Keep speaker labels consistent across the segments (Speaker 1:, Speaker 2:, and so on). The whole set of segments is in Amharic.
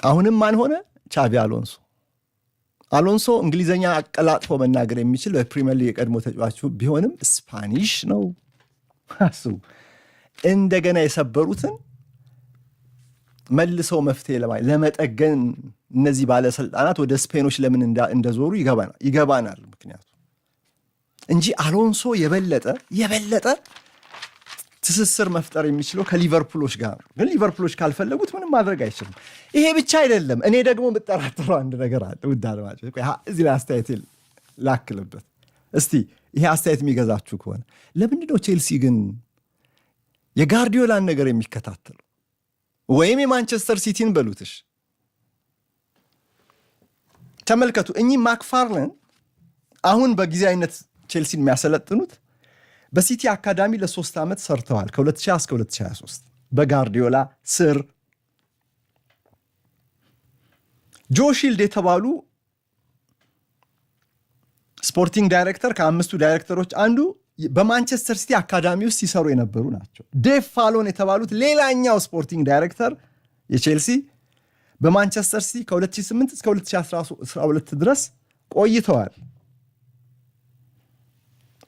Speaker 1: አሁንም ማን ሆነ? ቻቪ አሎንሶ። አሎንሶ እንግሊዝኛ አቀላጥፎ መናገር የሚችል በፕሪሚየር ሊግ የቀድሞ ተጫዋች ቢሆንም Spanish ነው። አስቡ። እንደገና የሰበሩትን መልሰው መፍትሄ ለመጠገን እነዚህ ባለስልጣናት ወደ ስፔኖች ለምን እንደዞሩ ይገባናል። ምክንያቱ እንጂ አሎንሶ የበለጠ ትስስር መፍጠር የሚችለው ከሊቨርፑሎች ጋር ነው። ግን ሊቨርፑሎች ካልፈለጉት ምንም ማድረግ አይችልም። ይሄ ብቻ አይደለም። እኔ ደግሞ የምጠራጠረው አንድ ነገር አለ። ውድ አድማጮች፣ እዚህ ላይ አስተያየት ላክልበት እስቲ። ይሄ አስተያየት የሚገዛችሁ ከሆነ ለምንድነው ቼልሲ ግን የጋርዲዮላን ነገር የሚከታተሉ ወይም የማንቸስተር ሲቲን በሉትሽ? ተመልከቱ። እኚህ ማክፋርለን አሁን በጊዜያዊነት ቼልሲን የሚያሰለጥኑት በሲቲ አካዳሚ ለ3 ዓመት ሰርተዋል። ከ2020 እስከ 2023 በጋርዲዮላ ስር። ጆ ሺልድ የተባሉ sporting director፣ ከአምስቱ ዳይሬክተሮች አንዱ፣ በማንቸስተር ሲቲ አካዳሚ ውስጥ ሲሰሩ የነበሩ ናቸው። ዴቭ ፋሎን የተባሉት ሌላኛው sporting director የቼልሲ በማንቸስተር ሲቲ ከ2008 እስከ 2012 ድረስ ቆይተዋል።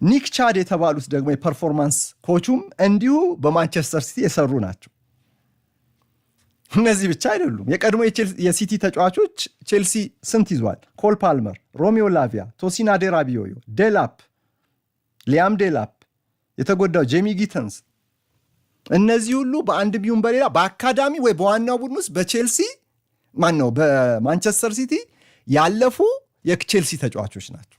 Speaker 1: ኒክ ቻድ የተባሉት ደግሞ የ performance coach ኡም እንዲሁ በማንቸስተር ሲቲ የሰሩ ናቸው። እነዚህ ብቻ አይደሉም። የቀድሞ የሲቲ ተጫዋቾች ቼልሲ ስንት ይዟል? ኮል ፓልመር፣ ሮሚዮ ላቪያ፣ ቶሲን አዴራቢዮዮ፣ ዴላፕ፣ ሊያም ዴላፕ፣ የተጎዳው ጄሚ ጊተንስ፣ እነዚህ ሁሉ በአንድ ቢሆን በሌላ በአካዳሚ ወይ በዋናው ቡድን ውስጥ በቼልሲ፣ ማን ነው፣ በማንቸስተር ሲቲ ያለፉ የቼልሲ ተጫዋቾች ናቸው።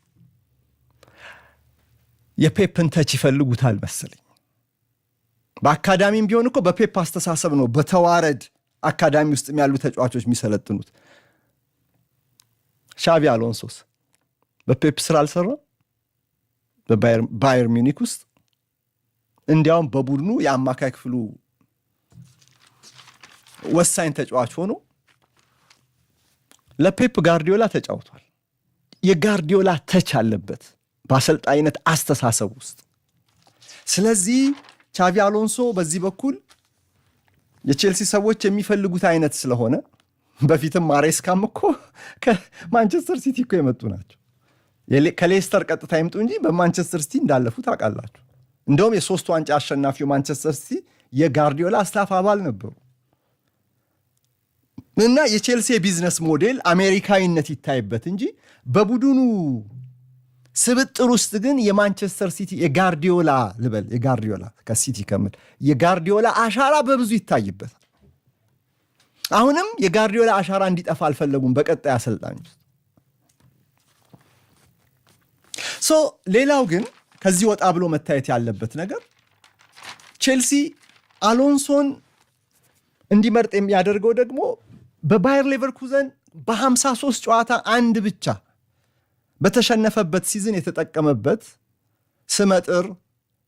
Speaker 1: የፔፕን touch ይፈልጉታል መሰለኝ። በአካዳሚም ቢሆን እኮ በፔፕ አስተሳሰብ ነው በተዋረድ አካዳሚ ውስጥ ያሉ ተጫዋቾች የሚሰለጥኑት። ሻቢ አሎንሶስ በፔፕ ስር አልሰራም? በባየር ሚኒክ ውስጥ እንዲያውም በቡድኑ የአማካይ ክፍሉ ወሳኝ ተጫዋች ሆኖ ለፔፕ ጋርዲዮላ ተጫውቷል። የጋርዲዮላ touch አለበት በአሰልጣኝነት አስተሳሰብ ውስጥ። ስለዚህ ቻቪ አሎንሶ በዚህ በኩል የቼልሲ ሰዎች የሚፈልጉት አይነት ስለሆነ፣ በፊትም ማሬስካም እኮ ከማንቸስተር ሲቲ እኮ የመጡ ናቸው። ከሌስተር ቀጥታ ይምጡ እንጂ በማንቸስተር ሲቲ እንዳለፉ ታውቃላችሁ። እንደውም የሶስቱ ዋንጫ አሸናፊው ማንቸስተር ሲቲ የጋርዲዮላ staff አባል ነበሩ። እና የቼልሲ የ business model አሜሪካዊነት ይታይበት እንጂ በቡድኑ ስብጥር ውስጥ ግን የማንቸስተር ሲቲ የጋርዲዮላ ልበል፣ የጋርዲዮላ ከሲቲ ከምል የጋርዲዮላ አሻራ በብዙ ይታይበታል። አሁንም የጋርዲዮላ አሻራ እንዲጠፋ አልፈለጉም በቀጣይ አሰልጣኝ ውስጥ። So ሌላው ግን ከዚህ ወጣ ብሎ መታየት ያለበት ነገር ቼልሲ አሎንሶን እንዲመርጥ የሚያደርገው ደግሞ በባየር ሌቨርኩዘን በ53 ጨዋታ አንድ ብቻ በተሸነፈበት season የተጠቀመበት ስመጥር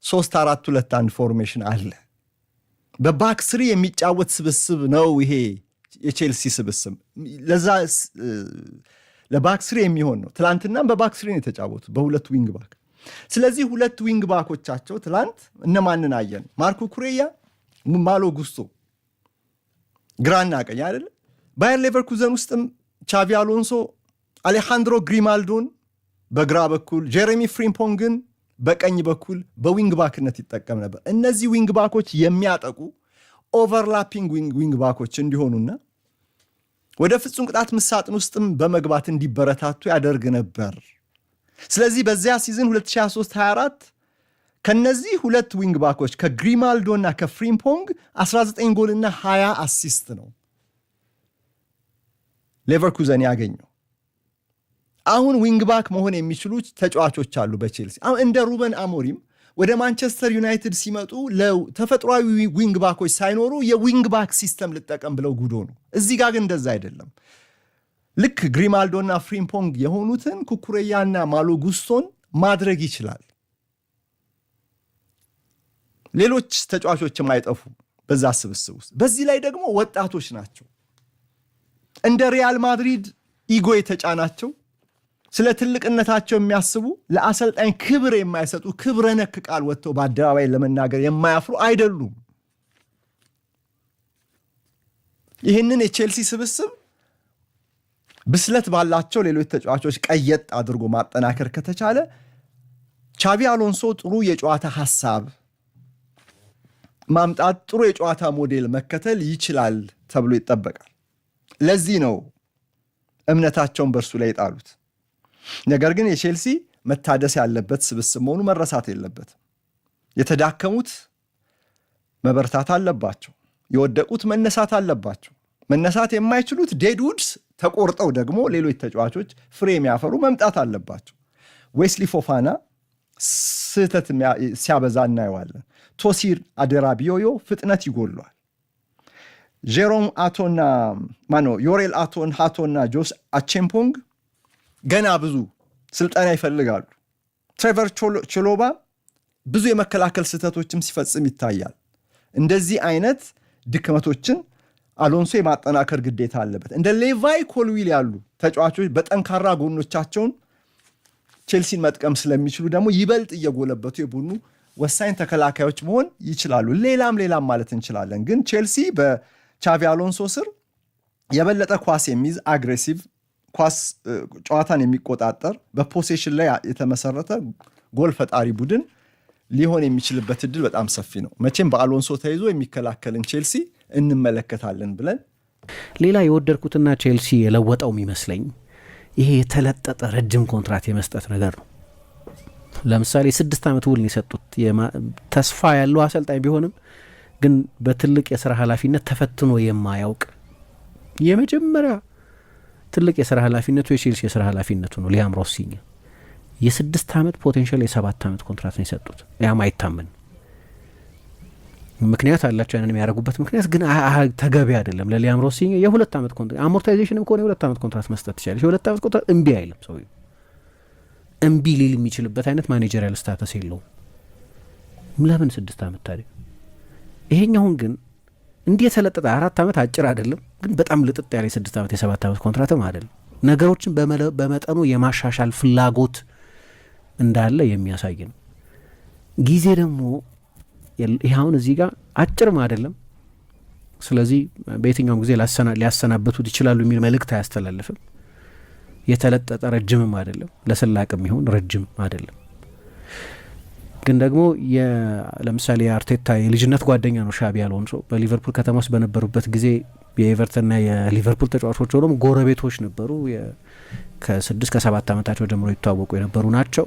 Speaker 1: 3-4-2-1 formation አለ። በ back three የሚጫወት ስብስብ ነው ይሄ የቼልሲ ስብስብ። ለዛ ለ back three የሚሆን ነው። ትላንትናም በ back three ነው የተጫወቱት በሁለት wing back። ስለዚህ ሁለት wing back ኦቻቸው ትላንት እነማንን አየን? ማርክ ኩኩሬያ፣ ማሎ ጉስቶ ግራና ቀኝ አይደለ? ባየር ሌቨርኩዘን ውስጥም ቻቪ አሎንሶ አሌሃንድሮ ግሪማልዶን በግራ በኩል፣ ጄሬሚ ፍሪምፖንግን በቀኝ በኩል በ wing back ነት ይጠቀም ነበር። እነዚህ wing back ኦች የሚያጠቁ overlapping wing back ኦች እንዲሆኑና ወደ ፍጹም ቅጣት ምት ሳጥን ውስጥም በመግባት እንዲበረታቱ ያደርግ ነበር። ስለዚህ በዚያ season 2023/24 ከነዚህ ሁለት wing back ኦች ከግሪማልዶ እና ከፍሪምፖንግ 19 ጎልና 20 assist ነው ሌቨርኩዘን ያገኘው። አሁን wing back መሆን የሚችሉ ተጫዋቾች አሉ በቼልሲ። አሁን እንደ ሩበን አሞሪም ወደ ማንቸስተር ዩናይትድ ሲመጡ ተፈጥሯዊ wing back ኦች ሳይኖሩ የ wing back system ልጠቀም ብለው ጉዶ ነው። እዚህ ጋር ግን እንደዛ አይደለም። ልክ ግሪማልዶና ፍሪምፖንግ የሆኑትን ኩኩሬያና ማሎ ጉስቶን ማድረግ ይችላል። ሌሎች ተጫዋቾችም አይጠፉም በዛ ስብስብ ውስጥ። በዚህ ላይ ደግሞ ወጣቶች ናቸው። እንደ ሪያል ማድሪድ ego የተጫናቸው፣ ስለ ትልቅነታቸው የሚያስቡ፣ ለአሰልጣኝ ክብር የማይሰጡ፣ ክብረ ነክ ቃል ወጥተው በአደባባይ ለመናገር የማያፍሩ አይደሉም። ይህንን የቼልሲ ስብስብ ብስለት ባላቸው ሌሎች ተጫዋቾች ቀየጥ አድርጎ ማጠናከር ከተቻለ ቻቢ አሎንሶ ጥሩ የጨዋታ ሐሳብ ማምጣት፣ ጥሩ የጨዋታ ሞዴል መከተል ይችላል ተብሎ ይጠበቃል። ለዚህ ነው እምነታቸውን በእርሱ ላይ የጣሉት። ነገር ግን የቼልሲ መታደስ ያለበት ስብስብ መሆኑ መረሳት የለበትም። የተዳከሙት መበርታት አለባቸው። የወደቁት መነሳት አለባቸው። መነሳት የማይችሉት deadwoods ተቆርጠው ደግሞ ሌሎች ተጫዋቾች ፍሬ የሚያፈሩ መምጣት አለባቸው። ዌስሊ ፎፋና ስህተት ሲያበዛ እናየዋለን። ቶሲር አደራቢዮዮ ፍጥነት ይጎድለዋል። ጄሮም አቶና ማነው ዮሬል አቶን ሃቶና ጆስ አቼምፖንግ ገና ብዙ ስልጠና ይፈልጋሉ። ትሬቨር ችሎባ ብዙ የመከላከል ስህተቶችም ሲፈጽም ይታያል። እንደዚህ አይነት ድክመቶችን አሎንሶ የማጠናከር ግዴታ አለበት። እንደ ሌቫይ ኮልዊል ያሉ ተጫዋቾች በጠንካራ ጎኖቻቸውን ቼልሲን መጥቀም ስለሚችሉ ደግሞ ይበልጥ እየጎለበቱ የቡድኑ ወሳኝ ተከላካዮች መሆን ይችላሉ። ሌላም ሌላም ማለት እንችላለን። ግን ቼልሲ በቻቪ አሎንሶ ስር የበለጠ ኳስ የሚይዝ፣ aggressive፣ ኳስ ጨዋታን የሚቆጣጠር፣ በ possession ላይ የተመሰረተ ጎል ፈጣሪ ቡድን ሊሆን የሚችልበት እድል በጣም ሰፊ ነው። መቼም በአሎንሶ ተይዞ የሚከላከልን ቼልሲ እንመለከታለን ብለን
Speaker 2: ሌላ የወደድኩትና ቼልሲ የለወጠው የሚመስለኝ ይሄ የተለጠጠ ረጅም ኮንትራት የመስጠት ነገር ነው። ለምሳሌ 6 ዓመት ውል የሰጡት ተስፋ ያለው አሰልጣኝ ቢሆንም ግን በትልቅ የስራ ኃላፊነት ተፈትኖ የማያውቅ፣ የመጀመሪያ ትልቅ የስራ ኃላፊነቱ የቼልሲ የስራ ኃላፊነቱ ነው። ሊያም ሮሲኒየር የ6 ዓመት፣ potential የ7 ዓመት ኮንትራት ነው የሰጡት። ያም አይታመን፣ ምክንያት አላቸው። ያንን የሚያደርጉበት ምክንያት ግን ተገቢ አይደለም። ለሊያም ሮሲኒየር የ2 ዓመት ኮንትራት፣ amortization ም ከሆነ የ2 ዓመት ኮንትራት መስጠት ትችላለች። የ2 ዓመት ኮንትራት እምቢ አይልም ሰውዬው። እምቢ ሊል የሚችልበት አይነት managerial status የለውም። ለምን 6 ዓመት ታዲያ? ይሄኛውን ግን እንዲህ የተለጠጠ፣ 4 ዓመት አጭር አይደለም፣ ግን በጣም ልጥጥ ያለ የ6 ዓመት የ7 ዓመት ኮንትራትም አይደለም። ነገሮችን በመጠኑ የማሻሻል ፍላጎት እንዳለ የሚያሳይ ነው። ጊዜ ደግሞ ይህ አሁን እዚህ ጋር አጭርም አይደለም። ስለዚህ በየትኛውም ጊዜ ሊያሰናበቱት ይችላሉ የሚል መልእክት አያስተላልፍም። የተለጠጠ ረጅምም አይደለም፣ ለስላቅም ይሁን ረጅም አይደለም። ግን ደግሞ ለምሳሌ የአርቴታ የልጅነት ጓደኛ ነው ሻቢ አሎንሶ። በሊቨርፑል ከተማ ውስጥ በነበሩበት ጊዜ የኤቨርተንና የሊቨርፑል ተጫዋቾች ሆኖም ጎረቤቶች ነበሩ። ከ6 ከ7 ዓመታቸው ጀምሮ ይተዋወቁ የነበሩ ናቸው።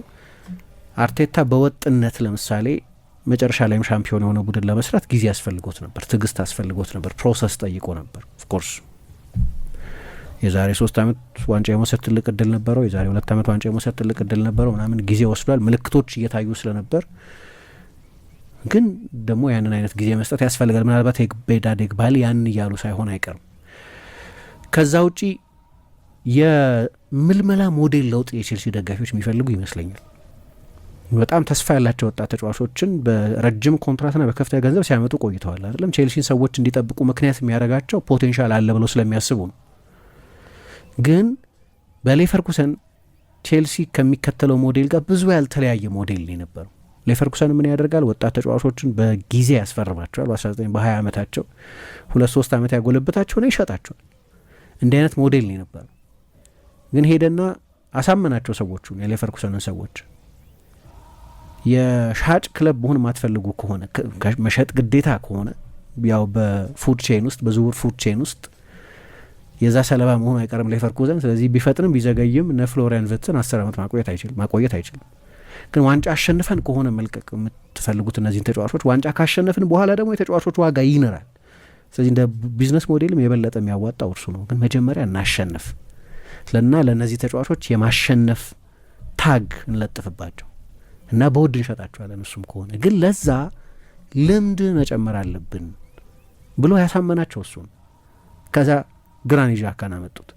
Speaker 2: አርቴታ በወጥነት ለምሳሌ መጨረሻ ላይም ሻምፒዮን የሆነ ቡድን ለመስራት ጊዜ አስፈልጎት ነበር፣ ትዕግስት አስፈልጎት ነበር፣ process ጠይቆ ነበር። Of course የዛሬ 3 ዓመት ዋንጫ የመውሰድ ትልቅ እድል ነበረው። የዛሬ 2 ዓመት ዋንጫ የመውሰድ ትልቅ እድል ነበረው ምናምን ጊዜ ወስዷል። ምልክቶች እየታዩ ስለነበር ግን ደግሞ ያንን አይነት ጊዜ መስጠት ያስፈልጋል። ምናልባት ቤዳድ ኤግባሊ ያንን እያሉ ሳይሆን አይቀርም። ከዛ ውጪ የምልመላ ሞዴል ለውጥ የቼልሲ ደጋፊዎች የሚፈልጉ ይመስለኛል። በጣም ተስፋ ያላቸው ወጣት ተጫዋቾችን በረጅም ኮንትራትና በከፍተኛ ገንዘብ ሲያመጡ ቆይተዋል። አይደለም፣ ቼልሲን ሰዎች እንዲጠብቁ ምክንያት የሚያደርጋቸው potential አለ ብለው ስለሚያስቡ ነው። ግን በሌቨርኩሰን ቼልሲ ከሚከተለው ሞዴል ጋር ብዙ ያልተለያየ ሞዴል ነው የነበረው። ሌቨርኩሰን ምን ያደርጋል? ወጣት ተጫዋቾችን በጊዜ ያስፈርማቸዋል። በ19 በ20 ዓመታቸው 2-3 ዓመት ያጎለበታቸውን ይሸጣቸዋል። እንዲህ አይነት ሞዴል ነው የነበረው። ግን ሄደና አሳመናቸው ሰዎቹን፣ የሌቨርኩሰንን ሰዎች፣ የሻጭ ክለብ መሆን የማትፈልጉ ከሆነ፣ መሸጥ ግዴታ ከሆነ፣ ያው በ food chain ውስጥ፣ በዝውውር food chain ውስጥ የዛ ሰለባ መሆኑ አይቀርም ሌቨርኩዘን። ስለዚህ ቢፈጥንም ቢዘገይም እነ ፍሎሪያን ቨርትዝን 10 ዓመት ማቆየት አይችልም። ግን ዋንጫ አሸንፈን ከሆነ መልቀቅ የምትፈልጉት እነዚህን ተጫዋቾች፣ ዋንጫ ካሸነፍን በኋላ ደግሞ የተጫዋቾች ዋጋ ይንራል። ስለዚህ እንደ business model ም የበለጠ የሚያዋጣው እርሱ ነው። ግን መጀመሪያ እናሸንፍ ለና ለእነዚህ ተጫዋቾች የማሸነፍ tag እንለጥፍባቸው እና በውድ እንሸጣቸዋለን። እሱም ከሆነ ግን ለዛ ልምድ መጨመር አለብን ብሎ ያሳመናቸው እሱ ነው። ከዛ ግራኒት ዣካን አመጡት፣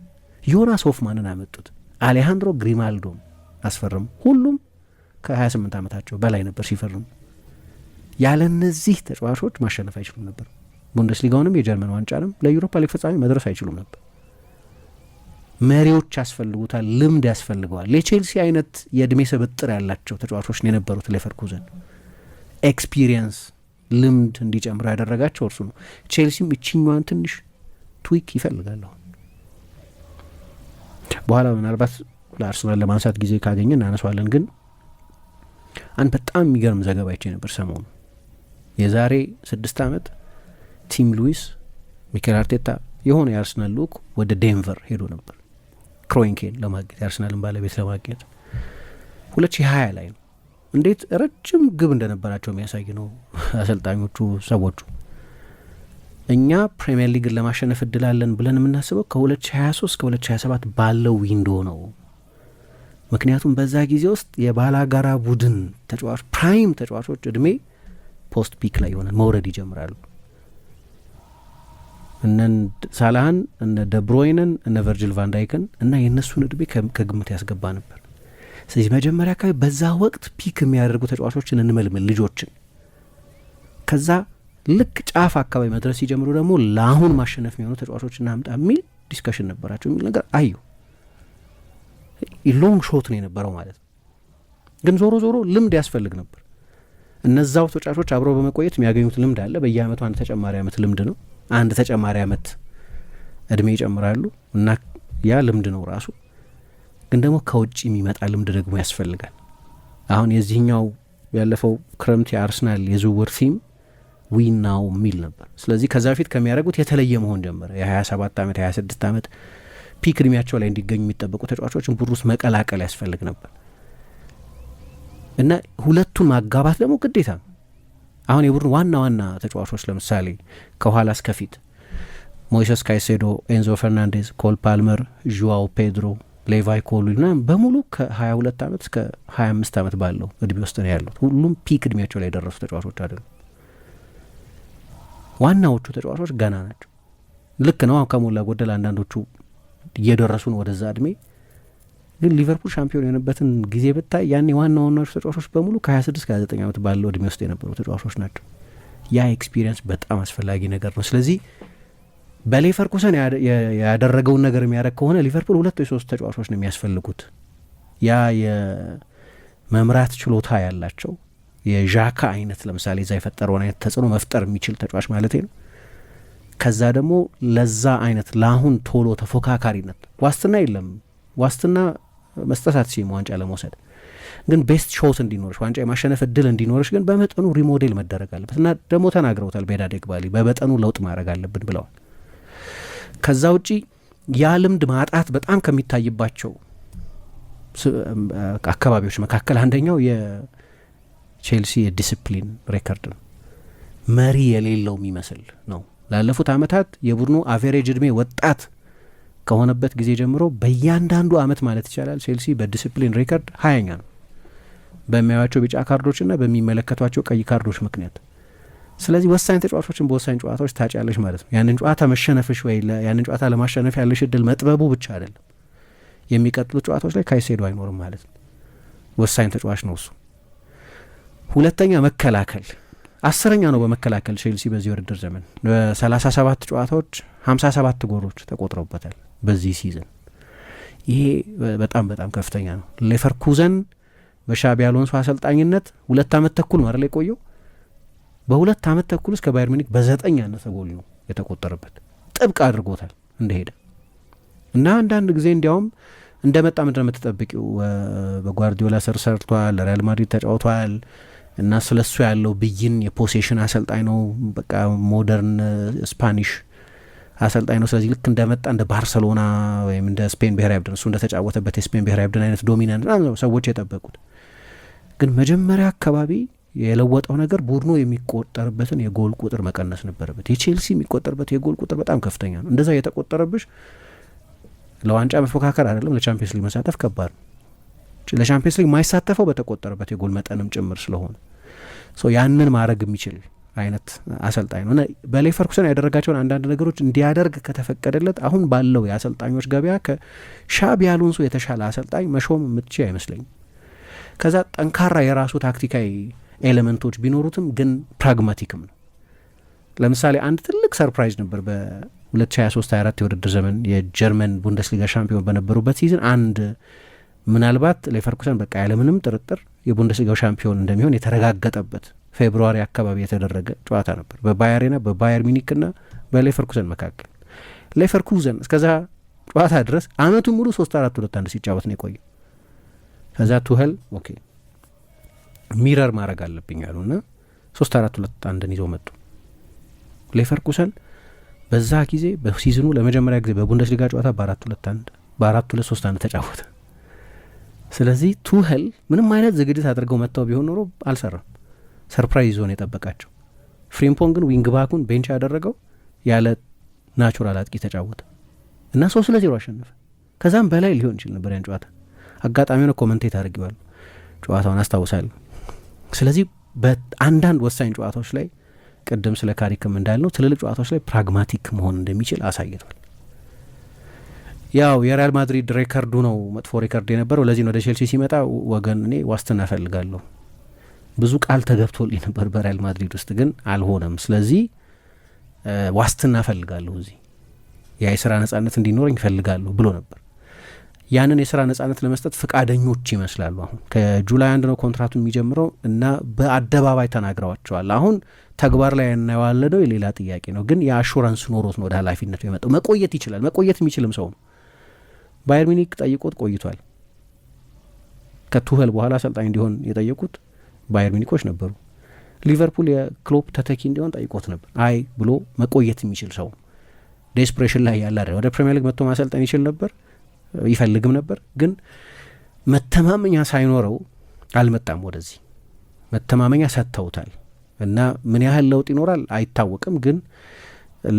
Speaker 2: ዮናስ ሆፍማንን አመጡት፣ አሌሃንድሮ ግሪማልዶን አስፈረሙ። ሁሉም ከ28 ዓመታቸው በላይ ነበር ሲፈርሙ። ያለ እነዚህ ተጫዋቾች ማሸነፍ አይችሉም ነበር። ቡንደስሊጋውንም የጀርመን ዋንጫንም ለዩሮፓ ሊግ ፍጻሜ መድረስ አይችሉም ነበር። መሪዎች ያስፈልጉታል፣ ልምድ ያስፈልገዋል። የቼልሲ አይነት የእድሜ ስብጥር ያላቸው ተጫዋቾች ነው የነበሩት ሌቨርኩዘን። Experience፣ ልምድ እንዲጨምሩ ያደረጋቸው እርሱ ነው። ቼልሲም እችኛዋን ትንሽ tweak ይፈልጋል። አሁን በኋላ ምናልባት ለአርሰናል ለማንሳት ጊዜ ካገኘ እናነሷለን። ግን አንድ በጣም የሚገርም ዘገባ አይቼ ነበር ሰሞኑ። የዛሬ 6 ዓመት ቲም ሉዊስ፣ ሚኬል አርቴታ፣ የሆነ የአርሰናል ልኡክ ወደ ዴንቨር ሄዶ ነበር ክሮንኬን ለማግኘት፣ የአርሰናልን ባለቤት ለማግኘት፣ 2020 ላይ ነው። እንዴት ረጅም ግብ እንደነበራቸው የሚያሳይ ነው። አሰልጣኞቹ፣ ሰዎቹ እኛ ፕሪምየር ሊግን ለማሸነፍ እድል አለን ብለን የምናስበው ከ2023 እስከ 2027 ባለው window ነው። ምክንያቱም በዛ ጊዜ ውስጥ የባላጋራ ቡድን ተጫዋች prime ተጫዋቾች እድሜ post peak ላይ ይሆናል፣ መውረድ ይጀምራሉ። እነ ሳላህን፣ እነ ደብሮይንን፣ እነ ቨርጅል ቫንዳይክን እና የእነሱን እድሜ ከግምት ያስገባ ነበር። ስለዚህ መጀመሪያ አካባቢ በዛ ወቅት peak የሚያደርጉ ተጫዋቾችን እንመልምል፣ ልጆችን። ከዛ ልክ ጫፍ አካባቢ መድረስ ሲጀምሩ ደግሞ ለአሁን ማሸነፍ የሚሆኑ ተጫዋቾች እናምጣ የሚል discussion ነበራቸው የሚል ነገር አዩ። Long shot ነው የነበረው ማለት ነው። ግን ዞሮ ዞሮ ልምድ ያስፈልግ ነበር። እነዛው ተጫዋቾች አብረው በመቆየት የሚያገኙት ልምድ አለ። በየአመቱ አንድ ተጨማሪ አመት ልምድ ነው። አንድ ተጨማሪ አመት እድሜ ይጨምራሉ እና ያ ልምድ ነው ራሱ። ግን ደግሞ ከውጭ የሚመጣ ልምድ ደግሞ ያስፈልጋል። አሁን የዚህኛው ያለፈው ክረምት የአርሰናል የዝውውር theme win now የሚል ነበር። ስለዚህ ከዛ በፊት ከሚያደርጉት የተለየ መሆን ጀመረ። የ27 ዓመት፣ የ26 ዓመት peak እድሜያቸው ላይ እንዲገኙ የሚጠበቁ ተጫዋቾችን ቡድን ውስጥ መቀላቀል ያስፈልግ ነበር እና ሁለቱን ማጋባት ደግሞ ግዴታ ነው። አሁን የቡድን ዋና ዋና ተጫዋቾች ለምሳሌ ከኋላ እስከ ፊት ሞይሰስ ካይሴዶ፣ ኤንዞ ፈርናንዴዝ፣ ኮል ፓልመር፣ ዡዋው ፔድሮ፣ ሌቫይ ኮልዊል ምናምን በሙሉ ከ22 ዓመት እስከ 25 ዓመት ባለው እድሜ ውስጥ ነው ያሉት። ሁሉም peak እድሜያቸው ላይ የደረሱ ተጫዋቾች አይደሉም። ዋናዎቹ ተጫዋቾች ገና ናቸው። ልክ ነው። ከሞላ ጎደል አንዳንዶቹ እየደረሱ ነው ወደዛ እድሜ። ግን ሊቨርፑል ሻምፒዮን የሆነበትን ጊዜ ብታይ ያኔ ዋና ዋናዎቹ ተጫዋቾች በሙሉ ከ26 ከ29 ዓመት ባለው እድሜ ውስጥ የነበሩ ተጫዋቾች ናቸው። ያ experience በጣም አስፈላጊ ነገር ነው። ስለዚህ በሌቨርኩሰን ያደረገውን ነገር የሚያደርግ ከሆነ ሊቨርፑል ሁለት ወይ ሶስት ተጫዋቾች ነው የሚያስፈልጉት። ያ የመምራት ችሎታ ያላቸው፣ የዣካ አይነት ለምሳሌ እዛ የፈጠረውን አይነት ተጽዕኖ መፍጠር የሚችል ተጫዋች ማለት ነው። ከዛ ደግሞ ለዛ አይነት ለአሁን ቶሎ ተፎካካሪነት ዋስትና የለም። ዋስትና መስጠት አትችይም ዋንጫ ለመውሰድ፣ ግን best shot እንዲኖርሽ፣ ዋንጫ የማሸነፍ እድል እንዲኖርሽ ግን በመጠኑ remodel መደረግ አለበት እና ደግሞ ተናግረውታል። ቤዳድ ኤግባሊ በመጠኑ ለውጥ ማድረግ አለብን ብለዋል። ከዛ ውጪ ያ ልምድ ማጣት በጣም ከሚታይባቸው አካባቢዎች መካከል አንደኛው የቼልሲ የ discipline record ነው። መሪ የሌለው የሚመስል ነው። ላለፉት አመታት የቡድኑ average እድሜ ወጣት ከሆነበት ጊዜ ጀምሮ በእያንዳንዱ አመት ማለት ይቻላል ቼልሲ በ discipline record 20ኛ ነው፣ በሚያዩቸው ቢጫ ካርዶችና በሚመለከቷቸው ቀይ ካርዶች ምክንያት። ስለዚህ ወሳኝ ተጫዋቾችን በወሳኝ ጨዋታዎች ታጫለሽ ማለት ነው። ያንን ጨዋታ መሸነፍሽ ወይ ያንን ጨዋታ ለማሸነፍ ያለሽ እድል መጥበቡ ብቻ አይደለም፣ የሚቀጥሉት ጨዋታዎች ላይ ካይሴዶ አይኖርም ማለት ነው። ወሳኝ ተጫዋች ነው እሱ። ሁለተኛ መከላከል፣ 10ኛ ነው በመከላከል ቼልሲ በዚህ ውድድር ዘመን። በ37 ጨዋታዎች 57 ጎሎች ተቆጥረውበታል በዚህ season። ይሄ በጣም በጣም ከፍተኛ ነው። ሌቨርኩዘን በሻቢ አሎንሶ አሰልጣኝነት 2 አመት ተኩል ማለት የቆየው፣ በ2 አመት ተኩል ውስጥ ከባየር ሙኒክ በዘጠኝ ያነሰ ጎል ነው የተቆጠረበት። ጥብቅ አድርጎታል እንደሄደ። እና አንዳንድ ጊዜ እንዲያውም እንደመጣ ምንድን ነው የምትጠብቂው? በጓርዲዮላ ስር ሰርቷል፣ ለሪያል ማድሪድ ተጫውቷል እና ስለሱ ያለው ብይን የ possession አሰልጣኝ ነው፣ በቃ modern Spanish አሰልጣኝ ነው። ስለዚህ ልክ እንደመጣ እንደ ባርሰሎና ወይም እንደ ስፔን ብሔራዊ ቡድን፣ እሱ እንደተጫወተበት የስፔን ብሔራዊ ቡድን አይነት dominant ነው ሰዎች የጠበቁት። ግን መጀመሪያ አካባቢ የለወጠው ነገር ቡድኑ የሚቆጠርበትን የጎል ቁጥር መቀነስ ነበረበት። የቼልሲ የሚቆጠርበት የጎል ቁጥር በጣም ከፍተኛ ነው። እንደዛ የተቆጠረብሽ ለዋንጫ መፎካከር አይደለም ለቻምፒየንስ ሊግ መሳተፍ ከባድ ነው። ለቻምፒየንስ ሊግ የማይሳተፈው በተቆጠረበት የጎል መጠንም ጭምር ስለሆነ ያንን ማድረግ የሚችል አይነት አሰልጣኝ ነው እና በሌቨርኩሰን ያደረጋቸውን አንዳንድ ነገሮች እንዲያደርግ ከተፈቀደለት አሁን ባለው የአሰልጣኞች ገበያ ከሻቢ አሎንሶ የተሻለ አሰልጣኝ መሾም የምትችል አይመስለኝም። ከዛ ጠንካራ የራሱ ታክቲካዊ element ኦች ቢኖሩትም ግን pragmatic ም ነው። ለምሳሌ አንድ ትልቅ surprise ነበር በ2023/24 የውድድር ዘመን የጀርመን ቡንደስሊጋ ሻምፒዮን በነበሩበት season። አንድ ምናልባት ሌቨርኩሰን በቃ ያለምንም ጥርጥር የቡንደስሊጋው ሻምፒዮን እንደሚሆን የተረጋገጠበት February አካባቢ የተደረገ ጨዋታ ነበር በባየርና በባየር ሚኒክና በሌቨርኩሰን መካከል። ሌቨርኩዘን እስከዛ ጨዋታ ድረስ አመቱን ሙሉ 3-4-2-1 ሲጫወት ነው የቆየው። ከዛ ቱኸል okay mirror ማድረግ አለብኝ አሉና 3-4-2-1ን ይዘው መጡ። ሌቨርኩሰን በዛ ጊዜ በ season ኑ ለመጀመሪያ ጊዜ በቡንደስሊጋ ጨዋታ በ4-2-1፣ በ4-2-3-1 ተጫወተ። ስለዚህ ቱኸል ምንም አይነት ዝግጅት አድርገው መጥተው ቢሆን ኖሮ አልሰራም። Surprise ይዞ ነው የጠበቃቸው። ፍሪምፖንግ ግን wing back ኡን bench ያደረገው ያለ natural አጥቂ ተጫወተ እና 3-0 አሸነፈ። ከዛም በላይ ሊሆን ይችል ነበር ያን ጨዋታ። አጋጣሚ ሆነ commentate አድርጌዋለሁ፣ ጨዋታውን አስታውሳለሁ። ስለዚህ በአንዳንድ ወሳኝ ጨዋታዎች ላይ፣ ቅድም ስለ ካሪክም እንዳልነው፣ ትልልቅ ጨዋታዎች ላይ pragmatic መሆን እንደሚችል አሳይቷል። ያው የሪያል ማድሪድ record ኡ ነው መጥፎ record የነበረው። ለዚህ ነው ወደ ቼልሲ ሲመጣ ወገን እኔ ዋስትና እፈልጋለሁ፣ ብዙ ቃል ተገብቶልኝ ነበር በሪያል ማድሪድ ውስጥ ግን አልሆነም። ስለዚህ ዋስትና እፈልጋለሁ፣ እዚህ ያ የስራ ነጻነት እንዲኖረኝ እፈልጋለሁ ብሎ ነበር። ያንን የስራ ነጻነት ለመስጠት ፈቃደኞች ይመስላሉ። አሁን ከ July 1 ነው ኮንትራቱ የሚጀምረው እና በአደባባይ ተናግረዋቸዋል። አሁን ተግባር ላይ እናየዋለን ነው የሌላ ጥያቄ ነው። ግን የ assurance ኖሮት ነው ወደ ኃላፊነቱ የመጣው። መቆየት ይችላል። መቆየት የሚችልም ሰው ነው። ባየር ሚኒክ ጠይቆት ቆይቷል። ከቱኸል በኋላ አሰልጣኝ እንዲሆን የጠየቁት ባየር ሚኒኮች ነበሩ። ሊቨርፑል የክሎፕ ተተኪ እንዲሆን ጠይቆት ነበር። አይ ብሎ መቆየት የሚችል ሰው፣ desperation ላይ ያለ አይደለም። ወደ ፕሪሚየር ሊግ መጥቶ ማሰልጠን ይችል ነበር፣ ይፈልግም ነበር። ግን መተማመኛ ሳይኖረው አልመጣም ወደዚህ። መተማመኛ ሰጥተውታል እና ምን ያህል ለውጥ ይኖራል አይታወቅም። ግን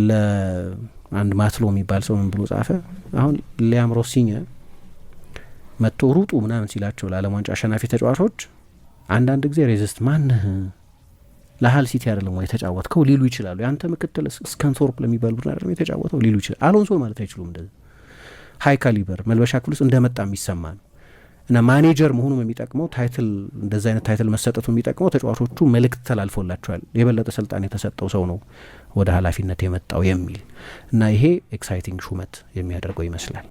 Speaker 2: ለአንድ ማትሎ የሚባል ሰው ምን ብሎ ጻፈ? አሁን ሊያም ሮሲኒየር መጥቶ ሩጡ ምናምን ሲላቸው ለዓለም ዋንጫ አሸናፊ ተጫዋቾች አንዳንድ ጊዜ resist፣ ማንህ፣ ለሀል ሲቲ አይደለም ወይ የተጫወትከው ሊሉ ይችላሉ። የአንተ ምክትል ስከንቶርፕ ለሚባል ቡድን አይደለም የተጫወተው ሊሉ ይችላል። አሎንሶን ማለት አይችሉም። እንደዚህ high caliber መልበሻ ክፍል ውስጥ እንደመጣ የሚሰማ ነው እና ማኔጀር መሆኑ የሚጠቅመው፣ title እንደዚ አይነት title መሰጠቱ የሚጠቅመው ተጫዋቾቹ መልእክት ተላልፎላቸዋል። የበለጠ ስልጣን የተሰጠው ሰው ነው ወደ ኃላፊነት የመጣው የሚል እና ይሄ exciting ሹመት የሚያደርገው ይመስላል።